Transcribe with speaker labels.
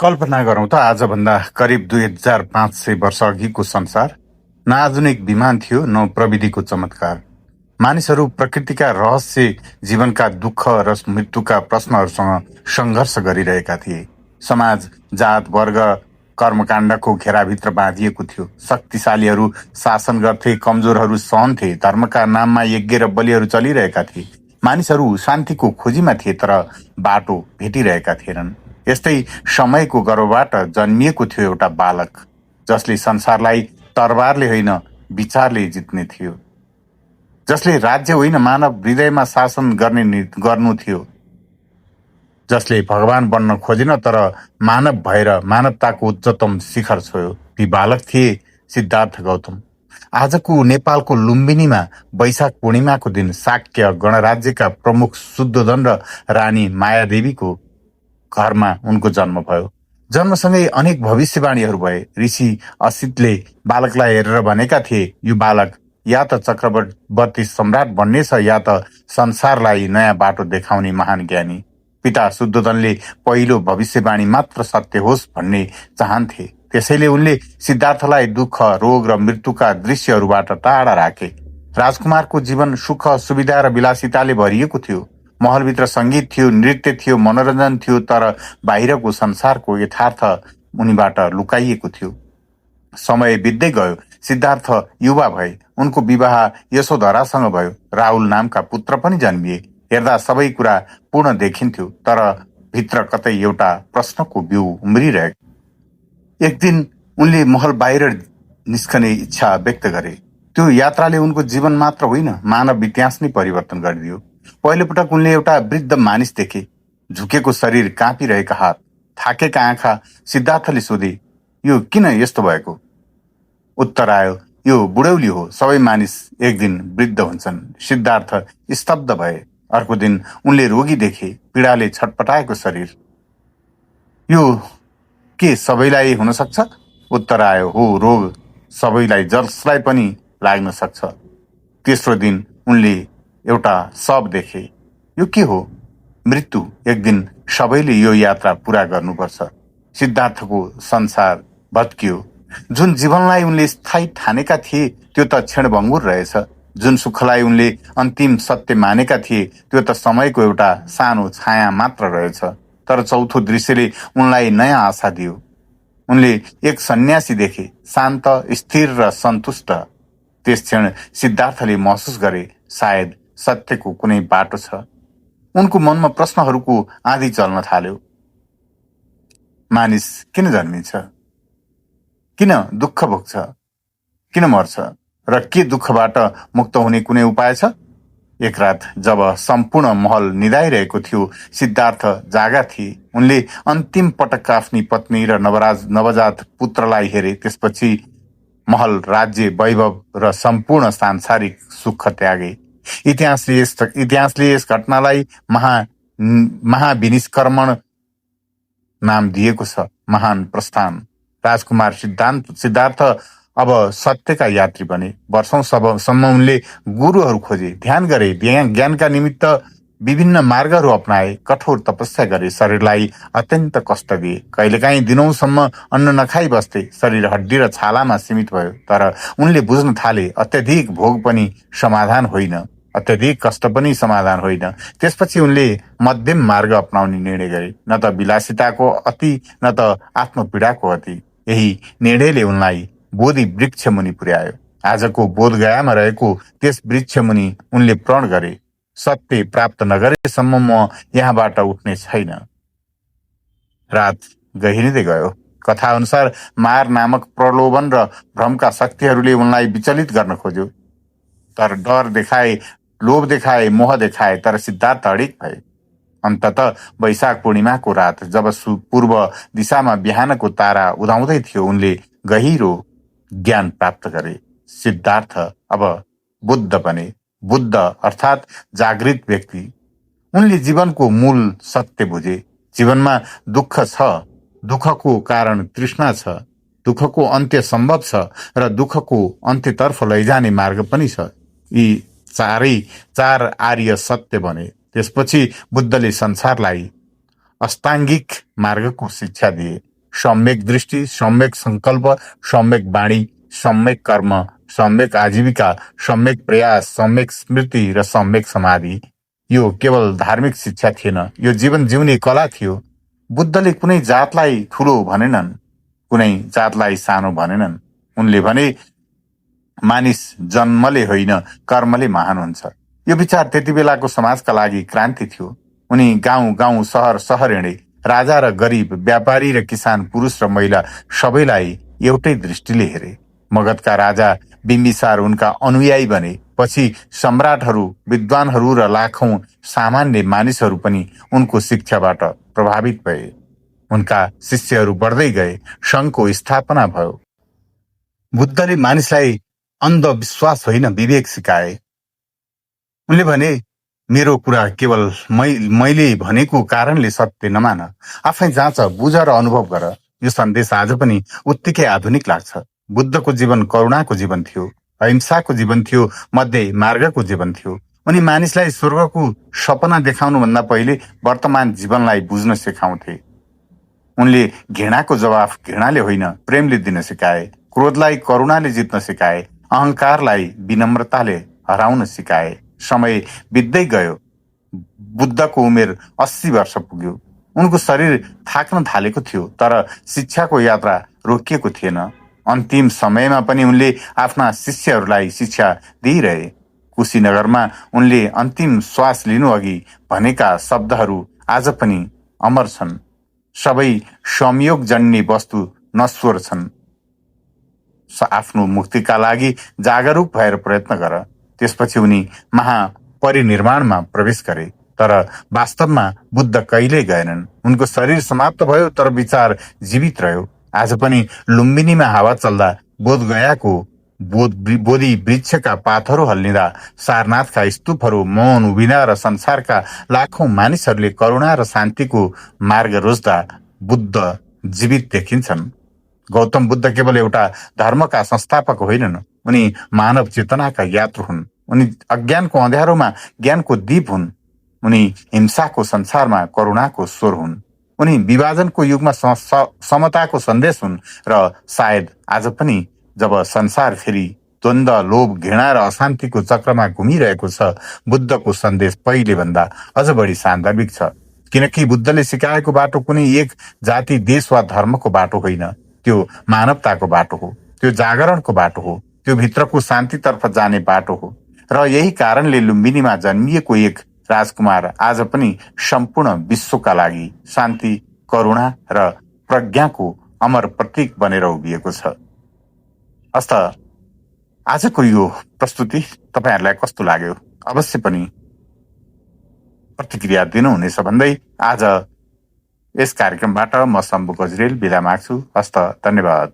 Speaker 1: कल्पना गरौँ त आजभन्दा करिब 2500 वर्ष अघिको संसार। न आधुनिक विमान थियो न प्रविधिको चमत्कार। मानिसहरू प्रकृतिका रहस्य, जीवनका दुःख र मृत्युका प्रश्नहरूसँग सङ्घर्ष गरिरहेका थिए। समाज जात वर्ग कर्मकाण्डको घेराभित्र बाँधिएको थियो। शक्तिशालीहरू शासन गर्थे, कमजोरहरू सहन्थे। धर्मका नाममा यज्ञ र बलिहरू चलिरहेका थिए। मानिसहरू शान्तिको खोजीमा थिए, तर बाटो भेटिरहेका थिएनन्। यस्तै समयको गर्भबाट जन्मिएको थियो एउटा बालक, जसले संसारलाई तरबारले होइन विचारले जित्ने थियो, जसले राज्य होइन मानव हृदयमा शासन गर्नु थियो, जसले भगवान बन्न खोजेन तर मानव भएर मानवताको उच्चतम शिखर छोयो। ती बालक थिए सिद्धार्थ गौतम। आजको नेपालको लुम्बिनीमा वैशाख पूर्णिमाको दिन शाक्य गणराज्यका प्रमुख शुद्धोधन र रानी मायादेवीको घरमा उनको जन्म भयो। जन्मसँगै अनेक भविष्यवाणीहरू भए। ऋषि असितले बालकलाई हेरेर भनेका थिए, यो बालक या त चक्रवर्ती सम्राट बन्नेछ या त संसारलाई नयाँ बाटो देखाउने महान ज्ञानी। पिता शुद्धोधनले पहिलो भविष्यवाणी मात्र सत्य होस् भन्ने चाहन्थे। त्यसैले उनले सिद्धार्थलाई दुःख, रोग र मृत्युका दृश्यहरूबाट टाढा राखे। राजकुमारको जीवन सुख, सुविधा र विलासिताले भरिएको थियो। महलभित्र सङ्गीत थियो, नृत्य थियो, मनोरञ्जन थियो, तर बाहिरको संसारको यथार्थ उनीबाट लुकाइएको थियो। समय बित्दै गयो। सिद्धार्थ युवा भए। उनको विवाह यशोधरासँग भयो। राहुल नामका पुत्र पनि जन्मिए। हेर्दा सबै कुरा पूर्ण देखिन्थ्यो, तर भित्र कतै एउटा प्रश्नको बिउ उम्रिरहेको। एक दिन उनले महल बाहिर निस्कने इच्छा व्यक्त गरे। त्यो यात्राले उनको जीवन मात्र होइन, मानव इतिहास नै परिवर्तन गरिदियो। पहिलोपटक उनले एउटा वृद्ध मानिस देखे। झुकेको शरीर, काँपिरहेका हात, थाकेका आँखा। सिद्धार्थले सोधे, यो किन यस्तो भएको? उत्तर आयो, यो बुढौली हो। सबै मानिस एक दिन वृद्ध हुन्छन्। सिद्धार्थ स्तब्ध भए। अर्को दिन उनले रोगी देखे, पीडाले छटपटाएको शरीर। यो के सबैलाई हुन सक्छ? उत्तर आयो, हो, रोग सबैलाई, जसलाई पनि लाग्न सक्छ। तेस्रो दिन उनले एउटा शव देखे। यो के हो? मृत्यु। एक दिन सबैले यो यात्रा पूरा गर्नुपर्छ। सिद्धार्थको संसार भत्कियो। जुन जीवनलाई उनले स्थायी ठानेका थिए त्यो त क्षणभङ्गुर रहेछ। जुन सुखलाई उनले अन्तिम सत्य मानेका थिए त्यो त समयको एउटा सानो छाया मात्र रहेछ। तर चौथो दृश्यले उनलाई नयाँ आशा दियो। उनले एक सन्यासी देखे, शान्त, स्थिर र सन्तुष्ट। त्यस क्षण सिद्धार्थले महसुस गरे, सायद सत्यको कुनै बाटो छ। उनको मनमा प्रश्नहरूको आँधी चल्न थाल्यो। मानिस किन जन्मिन्छ? किन दुःख भोग्छ? किन मर्छ? र के दुःखबाट मुक्त हुने कुनै उपाय छ? एक रात जब सम्पूर्ण महल निदाइरहेको थियो, सिद्धार्थ जागा थिए। उनले अन्तिम पटक आफ्नी पत्नी र नवजात पुत्रलाई हेरे। त्यसपछि महल, राज्य, वैभव र सम्पूर्ण सांसारिक सुख त्यागे। इतिहासले यस घटनालाई महाविनिष्क्रमण नाम दिएको छ, महान प्रस्थान। राजकुमार सिद्धार्थ अब सत्यका यात्री बने। वर्षौंसम्म उनले गुरुहरू खोजे, ध्यान गरे, ज्ञानका निमित्त विभिन्न मार्गहरू अपनाए, कठोर तपस्या गरे, शरीरलाई अत्यन्त कष्ट दिए। कहिलेकाहीँ दिनौंसम्म अन्न नखाई बस्थे। शरीर हड्डी र छालामा सीमित भयो। तर उनले बुझ्न थाले, अत्यधिक भोग पनि समाधान होइन, अत्यधिक कष्ट पनि समाधान होइन। त्यसपछि उनले मध्यम मार्ग अपनाउने निर्णय गरे, न त विलासिताको अति न त आत्मपीडाको अति। यही निर्णयले उनलाई बोधि वृक्ष मुनि पुर्यायो। आजको बोधगयामा रहेको त्यस वृक्ष मुनि उनले प्रण गरे, सत्य प्राप्त नगरेसम्म म यहाँबाट उठ्ने छैन। रात गहिरिँदै गयो। कथा अनुसार मार नामक प्रलोभन र भ्रमका शक्तिहरूले उनलाई विचलित गर्न खोज्यो। तर डर देखाए, लोभ देखाए, मोह देखाए, तर सिद्धार्थ अडिग भए। अन्ततः वैशाख पूर्णिमाको रात जब पूर्व दिशामा बिहानको तारा उदाउँदै थियो, उनले गहिरो ज्ञान प्राप्त गरे। सिद्धार्थ अब बुद्ध बने। बुद्ध अर्थात् जागृत व्यक्ति। उनले जीवनको मूल सत्य बुझे। जीवनमा दुःख छ, दुःखको कारण तृष्णा छ, दुःखको अन्त्य सम्भव छ र दुःखको अन्त्यतर्फ लैजाने मार्ग पनि छ। यी चार आर्य सत्य बने। त्यसपछि बुद्धले संसारलाई अष्टाङ्गिक मार्गको शिक्षा दिए। सम्यक दृष्टि, सम्यक संकल्प, सम्यक बाणी, सम्यक कर्म, सम्यक आजीविका, सम्यक प्रयास, सम्यक स्मृति र सम्यक समाधि। यो केवल धार्मिक शिक्षा थिएन, यो जीवन जिउने कला थियो। बुद्धले कुनै जातलाई ठूलो भनेनन्, कुनै जातलाई सानो भनेनन्। उनले भने मानिस जन्मले होइन कर्मले महान हुन्छ। यो विचार त्यति बेलाको समाजका लागि क्रान्ति थियो। उनी गाउँ गाउँ शहर शहर हिँडे, राजा र गरिब, व्यापारी र किसान, पुरुष र महिला सबैलाई एउटै दृष्टिले हेरे। मगधका राजा बिम्बिसार उनका अनुयायी बने। पछि सम्राटहरू, विद्वानहरू र लाखौं सामान्य मानिसहरू पनि उनको शिक्षाबाट प्रभावित भए। उनका शिष्यहरू बढ्दै गए, संघको स्थापना भयो। बुद्धले मानिसलाई अन्धविश्वास होइन विवेक सिकाए। उनले भने, मेरो कुरा केवल मैले भनेको कारणले सत्य नमान, आफै जाँच, बुझ र अनुभव गर। यो सन्देश आज पनि उत्तिकै आधुनिक लाग्छ। बुद्धको जीवन करुणाको जीवन थियो, अहिंसाको जीवन थियो, मध्य मार्गको जीवन थियो। उनी मानिसलाई स्वर्गको सपना देखाउनुभन्दा पहिले वर्तमान जीवनलाई बुझ्न सिकाउँथे। उनले घृणाको जवाफ घृणाले होइन प्रेमले दिन सिकाए, क्रोधलाई करुणाले जित्न सिकाए, अहंकारलाई विनम्रताले हराउन सिकाए। समय बित्दै गयो। बुद्धको उमेर 80 वर्ष पुग्यो। उनको शरीर थाक्न थालेको थियो, तर शिक्षाको यात्रा रोकिएको थिएन। अन्तिम समयमा पनि उनले आफ्ना शिष्यहरूलाई शिक्षा दिइरहे। कुशीनगरमा उनले अन्तिम श्वास लिनु अघि भनेका शब्दहरू आज पनि अमर छन्। सबै संयोग जन्य वस्तु नश्वर छन्। आफ्नो मुक्तिका लागि जागरूक भएर प्रयत्न गर। त्यसपछि उनी महापरिनिर्वाणमा प्रवेश गरे। तर वास्तवमा बुद्ध कहिल्यै गएनन्। उनको शरीर समाप्त भयो, तर विचार जीवित रह्यो। आज पनि लुम्बिनीमा हावा चल्दा, बोधगयाको बोधि वृक्षका पातहरू हल्लिँदा, सारनाथका स्तूपहरू मौन उभिँदा र संसारका लाखौं मानिसहरूले करुणा र शान्तिको मार्ग रोज्दा बुद्ध जीवित देखिन्छन्। गौतम बुद्ध केवल एउटा धर्मका संस्थापक होइनन्, उनी मानव चेतनाका यात्रु हुन्। उनी अज्ञानको अँध्यारोमा ज्ञानको दीप हुन्। उनी हिंसाको संसारमा करुणाको स्वर हुन्। उनी विभाजनको युगमा समताको सन्देश हुन्। र सायद आज पनि जब संसार फेरि द्वन्द, लोभ, घृणा र अशान्तिको चक्रमा घुमिरहेको छ, बुद्धको सन्देश पहिले भन्दा अझ बढी सान्दर्भिक छ। किनकि बुद्धले सिकाएको बाटो कुनै एक जाति, देश वा धर्मको बाटो होइन, त्यो मानवताको बाटो हो, त्यो जागरणको बाटो हो, त्यो भित्रको शान्तितर्फ जाने बाटो हो। र यही कारणले लुम्बिनीमा जन्मिएको एक राजकुमार आज पनि सम्पूर्ण विश्वका लागि शान्ति, करुणा र प्रज्ञाको अमर प्रतीक बनेर उभिएको छ। हस्त आजको यो प्रस्तुति तपाईहरुलाई कस्तो लाग्यो अवश्य पनि प्रतिक्रिया दिनुहुनेछ भन्दै आज यस कार्यक्रमबाट म शम्भु गजरेल बिदा माग्छु। हस्त धन्यवाद।